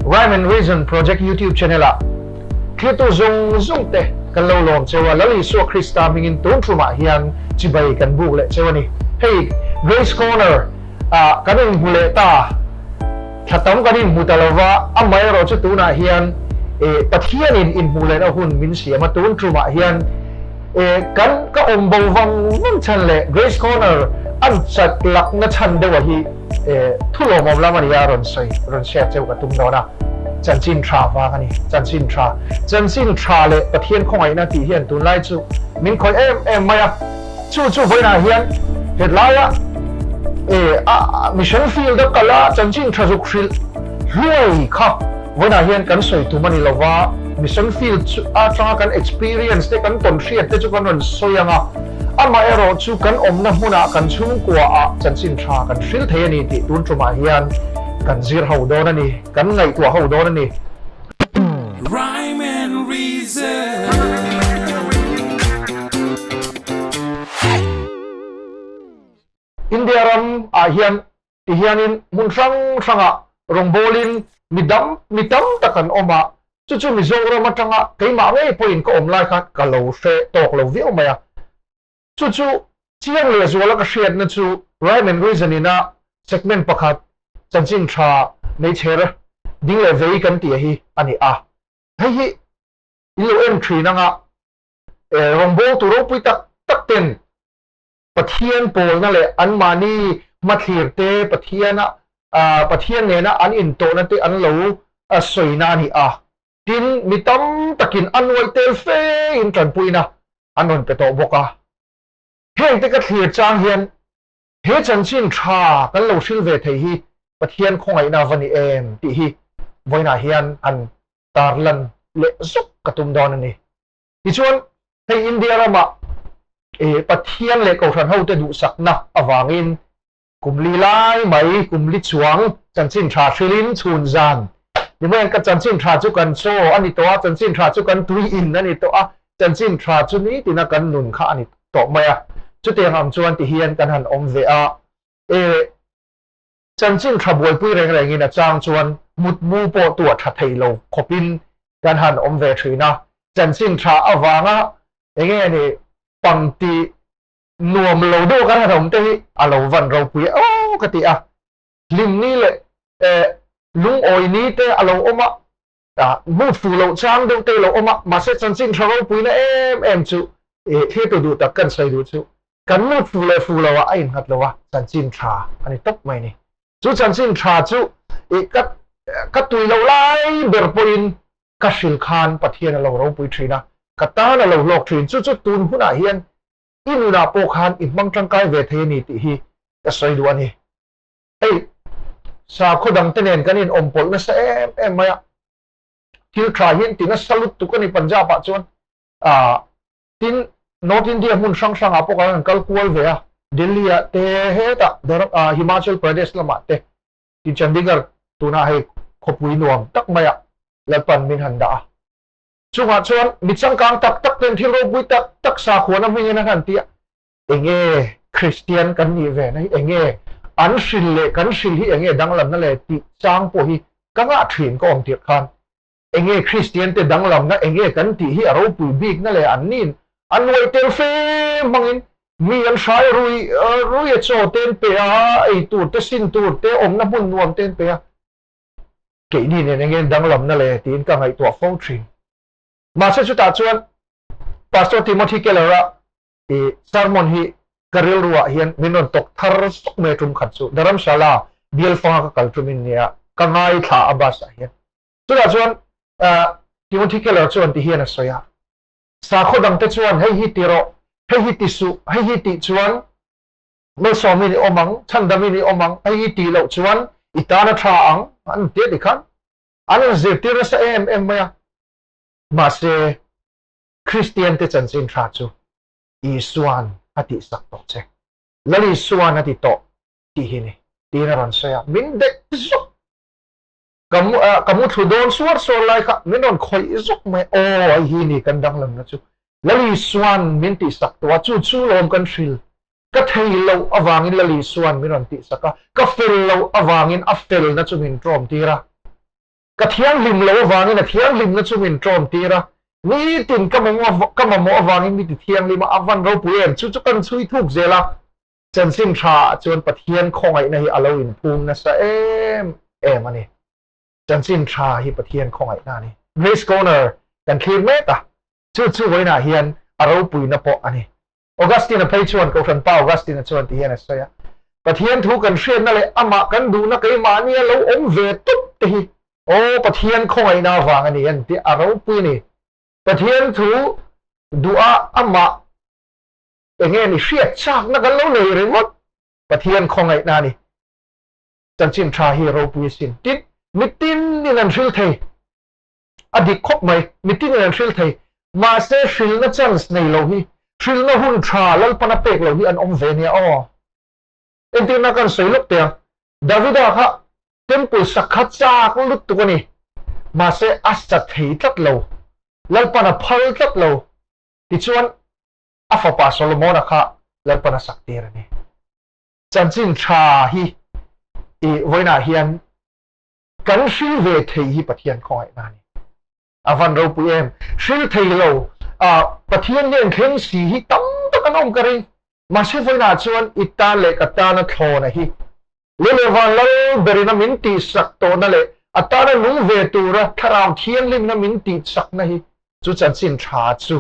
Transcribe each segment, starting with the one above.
Rhyme and Reason Project YouTube channel ah thiltu zawng zawng te kan lo lawm cheu a, Lal Isua Krista hmingin tun tumah hian chibai kan buk leh cheu a ni. Hei Grace Corner ah kan inhmu leh ta, thla tam kan inhmu ta lova, amaherawh chu tunah hian Pathianin inhmuh lehna hun min siam a, tun tumah hian kan ka awm bo vang vang chhan leh Grace Corner an chat lakna chhan deuha hi Thu lawmawm lam a ni a, rawn sawi, rawn share cheu ka tum dawn a, chanchin tha vang a ni, chanchin tha, chanchin tha leh Pathian khawngaihna tih hian tunlai chu min khawih em em mai a, chu chu vawiinah hian hetlai a a mission field a kal a chanchin tha zuk hrilh hluai kha vawiinah hian kan sawi tum a ni lova, mission field chu atanga kan experience te kan tawn hriat te chu kan rawn sawi ang a. Amaherawh chu kan awmna hmunah kan chhungkuaah chanchin tha kan hril thei a ni tih tun tumah hian kan zir ho dawn a ni, kan ngaihtuah ho dawn a ni. Rhyme and Reason. India ram ah hian ti hianin hmun hrang hrangah rawngbawlin mi dam mi tam tak an awm a, chu chu Mizoram atanga keimah ngei pawhin ka awm lai khan ka lo hre tawk lo viau mai a. Chu chu chiang lehzuala ka hriatna chu Rhyme and Reason ina segment pakhat chanchin tha meichher ding leh vei kan tih hi a ni a. Hei hi in lo en thin anga rawngbawltu ropui tak tak ten Pathian pawlna leh anmahni hmathlir te, Pathiana Pathian nena an intawhna te an lo sawina a ni a. Tin, mi tam takin a nuaih tel fe in tanpuina an rawn pe tawh bawk a. Hengte ka thlir chang hian he chanchin tha kan lo hril ve thei hi Pathian khawngaihna va ni em tih hi vawiinah hian han tarlan leh zuk ka tum dawn a ni. Tichuan, hei India ramah Pathian leh Kohhran hote duhsakna avangin kum li lai mai, kum li chuang chanchin tha hrilhin chhun zan ni mai ang, ka chanchin tha chu kan chaw a ni tawh a, chanchin tha chu kan tui in a ni tawh a, chanchin tha chu nitina kan nun kha a ni tawh mai a. Chutiang ang chuan tihian kan han awm ve a, Chanchin tha buaipui reng rengin a chang chuan mutmu pawh tuah tha thei lo khawpin kan han awm ve thin a, chanchin tha avanga enge ni pangti nuam lo deuh kan han awm te hi a lo van ropui aw ka ti a, hlimni leh lungawi ni te a lo awm a, mut fu loh chang deuh te a lo awm a, mahse chanchin tha ropuina em em chu thlir duh tak kan sawi duh chu Kan mut fu leh fu lo ah a innghat lo a, chanchin tha a ni tawp mai ni. Chu chanchin tha chu i ka ka tui loh lai ber pawhin ka hril khan Pathian a lo ropui thin a, ka tan a lo hlawk thin. Chu chu tun hunah hian i nunah pawh khan i hmang tangkai ve thei a ni tih hi ka sawi duh a ni. Hei sakhaw dangte nen kan inawm pawlh nasa em em mai a, thil tha hi an ti nasa lutuk a ni Punjab ah chuan. Tin, North India hmun hrang hrangah pawh kan han kal kual ve a, Delhi ah te hetah Himachal Pradesh lamah te, tin Chandigarh tunah hei khawpui nuam tak maiah Lalpan min han dah a. Chungah chuan mi changkang tak tak ten thil ropui tak tak sakhuana hmingin an han ti a, enge Kristian kan nih ve na hi enge an hril leh kan hril hi enge danglamna le tih chang pawh hi ka ngah thin ka awm tirh khan. Enge Kristian te danglamna enge kan tih hi a ropui bikna leh an nin a nuaih tel fe hmangin mi an hrai rui rui a chaw te an pe a, ei tur te sin tur te awmna hmun nuam te an pe a. Keini nen enge danglamna le tiin ka ngaihtuah fo thin. Mahse chutah chuan Pastor Timothy Keller-a i sermon hi ka rilruah hian min rawn tawk thar sawk mai a tum khat chu Dharamshala bial fanga ka kal tumin nia ka ngaithla a bus ah hian. Chutah chuan Timothy Keller chuan ti hian a sawi a, Sakhaw dangte chuan hei hi ti rawh, hei hi ti suh, hei hi tih chuan malsawmin i awm ang, chhandamin i awm ang, hei hi tih loh chuan i tan a tha ang, an ti a ti khan an rawn zirtir nasa em em mai a. Mahse, Kristiante chanchin tha chu Isua'n a tihsak tawh che, Lal Isua'n a ti tawh tih hi ni, tiin a rawn sawi a, min dek zuk. Ka mu ka mu thlu dawn suar suar lai kha min rawn khawih zuk mai aw ai hi ni kan danglamna chu Lali Suan min tihsak tawh a chu chu lawm kan hril ka thei loh avangin Lali Suan min rawn tihsak a ka fel loh avangin a felna chu min tawm tir a. Ka thianghlim loh avangin a thianghlimna chu min ṭawm tir a, nitin ka ka mamawh avangin mi ti thianghlim a, a van ropui em? Chu chu kan chhui thuk zel a, chanchin ṭha ah chuan Pathian khawngaihna hi a lo inphum nasa em em a ni. Chanchin ṭha hi Pathian khawngaihna a ni. Grace Corner kan thlir mek a, chu chu vawiinah hian a ropuina pawh a ni. Augustine-a phei chuan, Kohhran pa Augustine-a chuan ti hian a sawi a, Pathian thu kan hriatna leh amah kan duhna keimahni a lo awm ve tawp te hi aw Pathian khawngaihna avang a ni an ti a ropui a ni. Pathian thu duha amah enge ni hriat chakna kan lo nei ringawt Pathian khawngaihna a ni. Chanchin tha hi ropui asin. Tin, mitin in an hril thei. A dik khawp mai, mitin in an hril thei. Mahse hrilna chance nei lo hi, hrilna hun tha Lalpana pek lo hi an awm ve nia aw. Entirna kan sawi lawk teh ang, Davida kha temple sak kha chak lutuk a ni. Mahse a sa thei tlat lo, Lalpana phal tlat lo. Tichuan a fapa Solomona kha Lalpana sak tir a ni. Chanchin tha hi i vawiinah hian Kan hril ve thei hi Pathian khawngaihna a ni. A van ropui em. Hril thei lo a Pathian nen thleng si hi tam tak an awm ka ring. Mahse vawiinah chuan i tan leh ka tana thlawna hi Lele van lal berina min tihsak tawhna leh a tana nung ve tura thlarau thianghlimna min tihchakna hi chu chanchin tha chu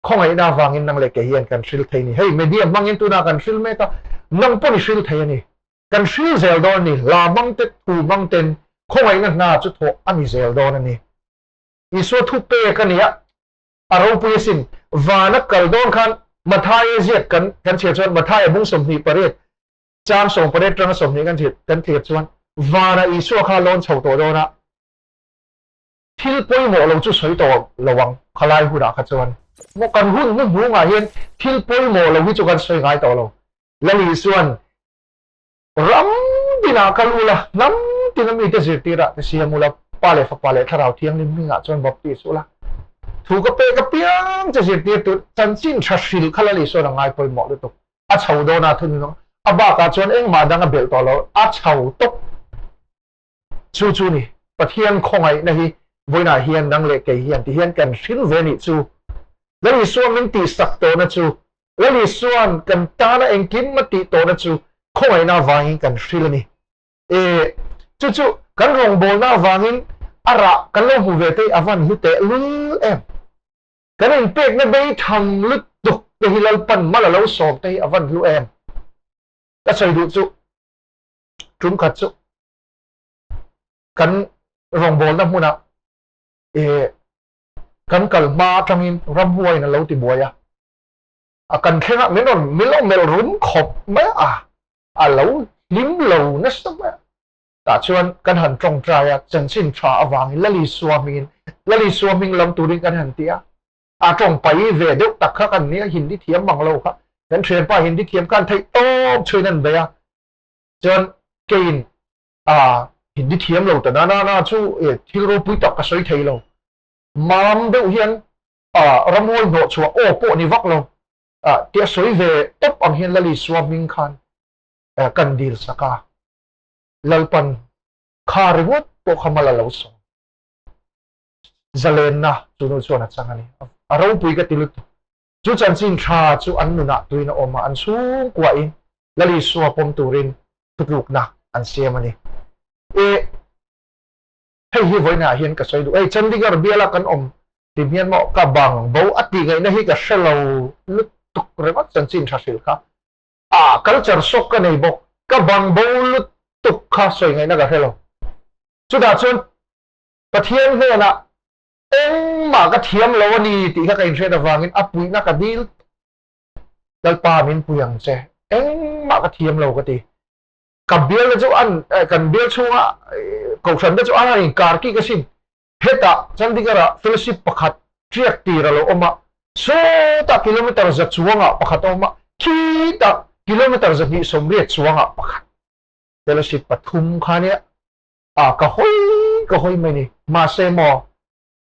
khawngaihna avangin nang leh kei hian kan hril thei ni. Hei media hmangin tunah kan hril mek a, nang pawn i hril thei a ni. Kan hril zel dawn a ni, hla hmang te, thu hmang ten khawngaihna hna chu thawh a ni zel dawn a ni. Isua thu pek a ni a, a ropui asin. Vana kal dawn khan Mathaia ziak kan kan chhiar chuan Mathaia bung 28 chang 18 tanga 20 kan chhiar kan thlir chuan vana Isua kha lawn chho tawh dawn a, thil pawimawh lo chu sawi tawh lo ang khalai hunah kha chuan. Maw kan hun hnuhnungah hian thil pawimawh lo hi chu kan sawi ngai tawh lo. Lal Isuan Ram tinah kal ula, hnam tina mite zirtirah te siam ula, Pa leh Fapa leh Thlarau Thianghlim hmingah chuan baptis ula. Thu ka pek apiang che zirtir tur chanchin tha hril kha Lal Isuan a ngai pawimawh lutuk. A chho dawn a thun hnung a bakah chuan engmah dang a belh tawh lo, a chho tawp. Chu chu ni, Pathian khawngaihna hi vawiinah hian nang leh kei hian ti hian kan hril ve nih chu. Lal Isua min tihsak tawhna chu, Lal Isua'n kan tana engkim a tih tawhna chu khawngaihna avangin kan hril a ni. E, chu chu kan rawngbawlna avangin a rah kan lo hmu ve te hi a van hlu teh lul em. Kan inpekna bei tham lutuk te hi Lalpan mal a lo sawm te hi a van hlu em. Ka sawi duh chu tum khat chu kan rawngbawlna hmunah e kan kal hma atangin ramhuaiin a lo ti buai a, a kan thleng a min rawn min lo melh rum khawp mai a, a lo hlim lo nasa mai a. Tah chuan kan han tawngtai a, chanchin tha avangin Lali Sua hmingin Lali Sua hming lam turin kan han ti a, a tawng pai ve deuh tak kha kan nia Hindi thiam mang lo kha kan thianpa Hindi thiam khan theih tawp chhuin an bei a, chuan keiin a Hindi thiam lo ta na na na chu e thil ropui tak ka sawi thei lo mam deuh hian a ramhuai hnawh chhuah aw pawh ni vak lo a tia sawi ve tawp ang hian Lali Sua hming khan kan dil sak a Lalpan kha ringawt pawh kha mal a lo sawm zalenna chu nu chuan a chang a ni a ropui ka ti lutuk Chu chanchin tha chu an nunah tuin a awm a, an chhungkuahin Lal Isua pawm turin thutlukna an siam a ni. E, hei hi vawiinah hian ka sawi duh. Hei Chandigarh biala kan awm tim hian maw ka bang bo a tih ngaihna hi ka hre lo lutuk ringawt chanchin tha hrilh kha. A, culture shock ka nei bawk. Ka bang bo lutuk kha sawi ngaihna ka hre lo. Chutah chuan Pathian hnenah Engmah ka thiam lo a ni tih kha ka inhriat avangin a puihna ka dil Lalpa min pui ang che, engmah ka thiam lo ka ti. Ka bial te chu an kan bial chhunga kohhran te chu an han inkar kik asin. Hetah Chandigarh ah fellowship pakhat triak tir a lo awm a, sawtah kilometer za chuangah pakhat a awm a, khitah kilometer 280 chuangah pakhat fellowship pathum kha nia. A, ka hawi ka hawi mai ni. Mahse maw,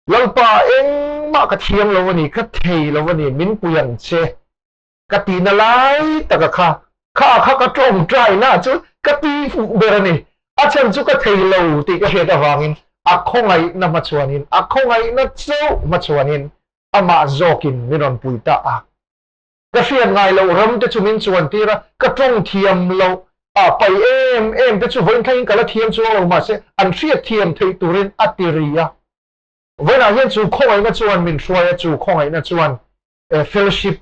Lalpa engmah ka thiam lo a ni, ka thei lo a ni, min pui ang che. Ka tihna lai taka kha, kha kha ka tawngtaina chu ka ti fuh ber a ni. A chhan chu ka thei lo tih ka hriat avangin A khawngaihna hmachhuanin, a khawngaihna chauh hmachhuanin amah zawkin min rawn pui ta a. Ka hriat ngai loh ram te chu min chuan tir a, ka tawng thiam loh a pai em em te chu vawiin thlengin ka la thiam chuang lo mahse an hriat thiam theih turin a ti ri a. Vawiinah hian chu khawngaihna chuan min hruai a, chu khawngaihna chuan fellowship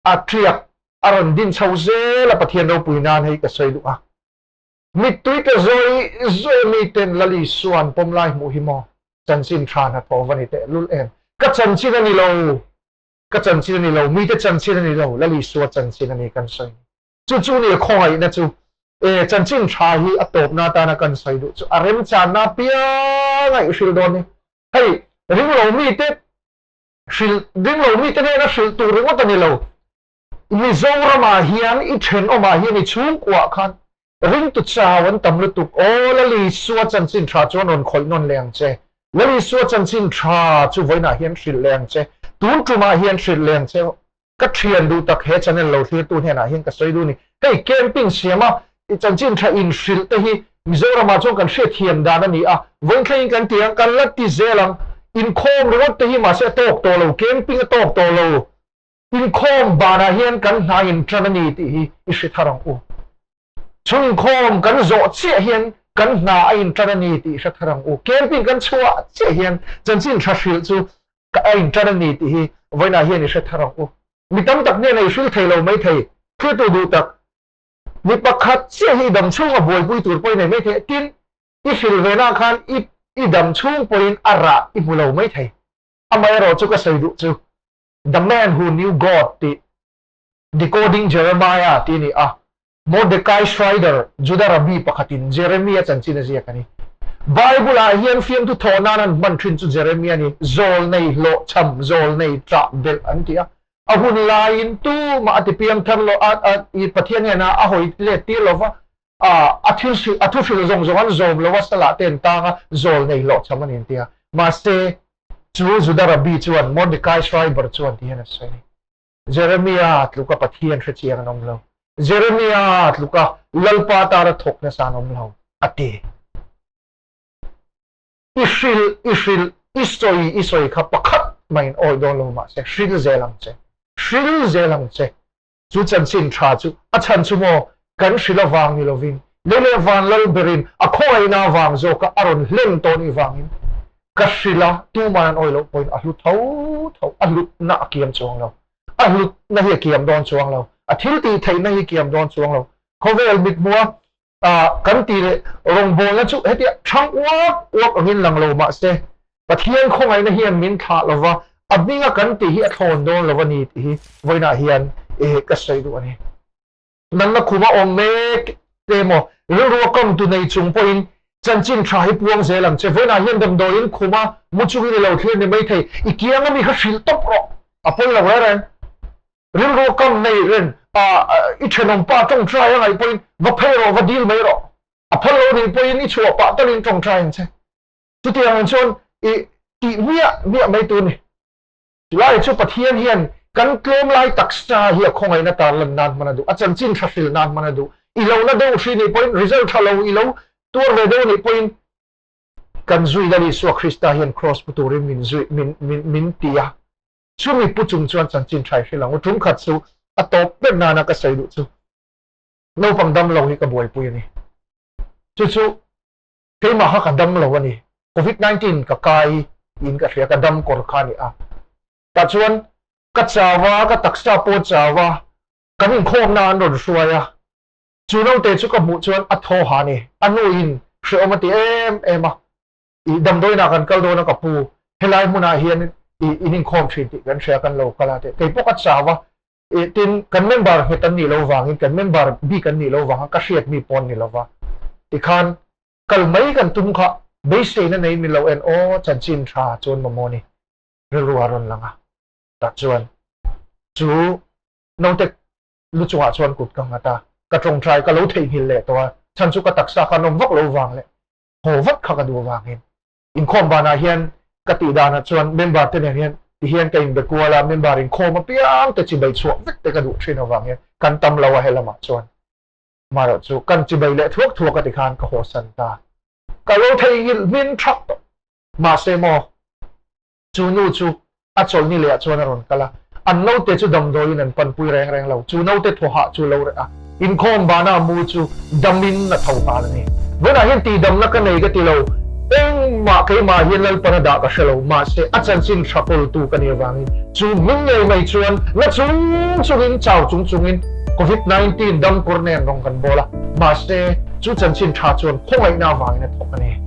a triak a rawn din chho zel a Pathian ropui nan hei ka sawi duh a. Mittui te zawi zawi mi ten Lal Isua an pawm lai hmuh hi maw chanchin tha hnathawh va ni teh lul em. Ka chanchin a ni lo, ka chanchin a ni lo, mite chanchin a ni lo, Lal Isua chanchin a ni kan sawi ni. Chu chu nia khawngaihna chu e chanchin tha hi a tawpna atana kan sawi duh chu a remchanna apianga i hrilh dawn ni. Hei ringlo mite hrilh ringlo mite hnena hrilh tur ringawt a ni lo. Mizoramah hian i thenawmah hian i chhungkuah khan ringtu chau an tam lutuk. Aw Lal Isua chanchin tha chuan rawn khawih nawn leh ang che. Lal Isua chanchin tha chu vawiinah hian hrilh leh ang che. Tun tumah hian hrilh leh ang che. Ka thian duh tak he channel lo thlirtu hnenah hian ka sawi duh ni. Hei camping siama i chanchin tha inhrilh te hi Mizoramah chuan kan hriatthiam dan a ni a. Vawiin thlengin kan ti ang, kan la ti zel ang. Inkhawm ringawt te hi mahse a tawk tawh lo, camping a tawk tawh lo. Inkhawm banah hian kan hna in tan a ni tih hi i hre thar ang u. Chhungkhawm kan zawh chiah hian kan hna a in tan a ni tih i hre thar ang u. Camping kan chhuah chiah hian chanchin tha hrilh chu a in tan a ni tih hi vawiinah hian i hre thar ang u. Mi tam tak hnenah i hrilh thei lo mai thei, thiltu duh tak mi pakhat chiah hi i dam chhunga buaipui tur pawh i nei mai thei a, tin, i hrilh ve nah khan i i dam chhung pawhin a rah i hmu lo mai thei. Amaherawh chu ka sawi duh chu The Man Who Knew God tih Decoding Jeremiah tih a ni a, Mordecai Schreider, Juda rabbi pakhatin Jeremia chanchin a ziak a ni. Bible-ah hian fiamthu thawh nan an hman thin chu Jeremia ni, zawlnei hlawhchham, zawlnei ṭah belh an ti a. A hun laiin tumah a ti piang thar lo, a, a, i Pathian hnenah a hawi let tir lo va, a, a thil hrilh, a thu hrilh zawng zawng an zawm lo a, salah te an tang a, zawlnei hlawhchham a ni an ti a. Mahse, Chu Juda rabbi chuan Mordecai Schreiber chuan ti hian a sawi a ni, Jeremia tluka Pathian hre chiang an awm lo. Jeremia tluka Lalpa tana thawk nasa an awm lo, a ti. I hrilh, i hrilh, i sawi, i sawi kha pakhat mahin awih dawn lo mahse hrilh zel ang che. Hrilh zel ang che. Chu chanchin tha chu a chhan chu maw kan hrilh avang ni lovin lei leh van lal berin a khawngaihna avang zawka a rawn hlen tawh nih vangin ka hrilh a, tuman an awih loh pawhin a hlu tho tho, a hlutna a kiam chuang lo, a hlutna hi a kiam dawn chuang lo, a thil tih theihna hi kiam dawn chuang lo. Khawvel mithmuha kan tih leh rawngbawlna chu hetia thang uak uak angin lang lo mahse Pathian khawngaihna hian min thlah lova, a hminga kan tih hi a thlawn dawn lo a ni tih hi vawiinah hian ka sawi duh a ni. Nanna khuma awm mek te emaw rilru a kamtu nei chung pawhin chanchin tha hi puang zel ang che. Vawiinah hian damdawiin khuma mu chungin i lo thlir ni maithei, i kiang ami kha hrilh tawp rawh, a pawi lo reng reng. Rilru kam nei reng a i thenawm pa tawngtai a ngaih pawhin va phei rawh, va dil mai rawh. A phal lo nih pawhin i chhuah pah talin tawngtai ang che. Chutiang ang chuan i tih miah miah mai tur ni. Chulai chu Pathian hian kan tlawm lai taksa hi a khawngaihna tar lan nan hman a duh, a chanchin tha hril nan hman a duh. I lo na deuh hri nih pawhin, result tha lo i lo tuar ve deuh nih pawhin kan zui Lal Isua Krista hian kraws pu turin min zui min min min ti a. Chumi pu chung chuan chanchin tha i hril ang u. Tum khat chu a tawp ber nana ka sawi duh chu naupang dam lo hi ka buaipui a ni. Chu chu Keimah kha ka dam lo a ni. Covid 19 ka kai in ka hria, ka dam kawr kha a ni a. Tah chuan ka chau a, ka taksa pawh a chau a, kan inkhawmna an rawn hruai a. Chu naute chu ka hmuh chuan a thaw ha a ni. A nuin hrehawm a ti em em a. I damdawiinah kan kal dawn a ka pu, helai hmunah hian i in inkhawm thin tih kan hria, kan lo kal a tih. Keipawh ka chau a, Tin, kan member nghet an nih lo vangin, kan member bik an nih lo vanga ka hriat mi pawh an ni lo va. Tikhan, kal mai kan tum kha beiseina nei min lo en aw, chanchin tha chuan mamawh ni rilru a rawn lang a. Tah chuan chu naute lu chungah chuan kut ka nghat a, ka tawngtai ka lo theihnghilh leh tawh a, chhan chu ka taksa kha nawm vak lo vang leh haw vat kha ka duh vangin. Inkhawm banah hian ka tih danah chuan member te nen hian ti hian ka inbe kual a, member inkhawm apiang te chibai chhuah vek te ka duh thin avang hian kan tam lo a helamah chuan. Amaherawh chu kan chibai leh thuak thuak a ti khan ka hawsan ta. Ka lo theihnghilh hmin thak tawh. Mahse maw, chu nu chu a chawlhni leh ah chuan a rawn kal a, an naute chu damdawiin an panpui reng reng lo. Chu naute thawhah chu lo reh a, inkhawm bana a mu chu damin a tho nghal a ni. Vawiinah hian tihdamna ka nei ka ti lo, engmah keimah hian Lalpan a dah ka hre lo, mahse a chanchin tha kawltu ka nih avangin chu min ngei mai chuan na chung chungin chau chung chungin Covid 19 damkawr nen rawn kan bawl a, mahse chu chanchin tha chuan khawngaihna avangin a thawk a ni.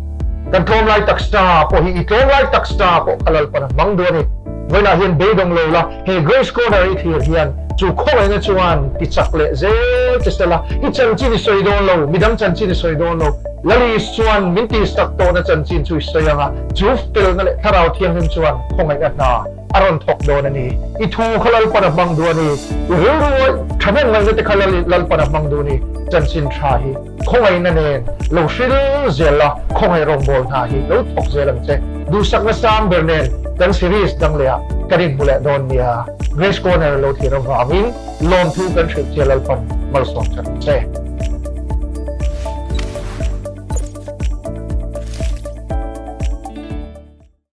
Kan tlawmlai taksa pawh hi i tlawmlai taksa pawh kha Lalpan a hmang duh a ni. Vawiinah hian beidawng lo la, he Grace Corner i thlir hian chu khawngaihna chuan ti chak leh zel che sela, i chanchin i sawi dawn lo, midang chanchin i sawi dawn lo, Lali chuan min tihsak tawhna chanchin chu i sawi ang a, chu felna leh Thlarau Thianghlim chuan khawngaihna hna a rawn thawk dawn a ni. I thu kha Lalpan a hmang duh a ni. I rilru thahnem ngaihna te kha Lalpan a hmang duh a ni. Chanchin tha hi khawngaihna nen lo hril zel la, khawngaih rawngbâwl hna hi lo thawk zel ang che. Duhsakna sang ber nen kan series dang leh ah kan inhmu leh dawn nia. Grace Corner lo thlir avangin lawmthu kan hrilh che Lalpan malsawm that che.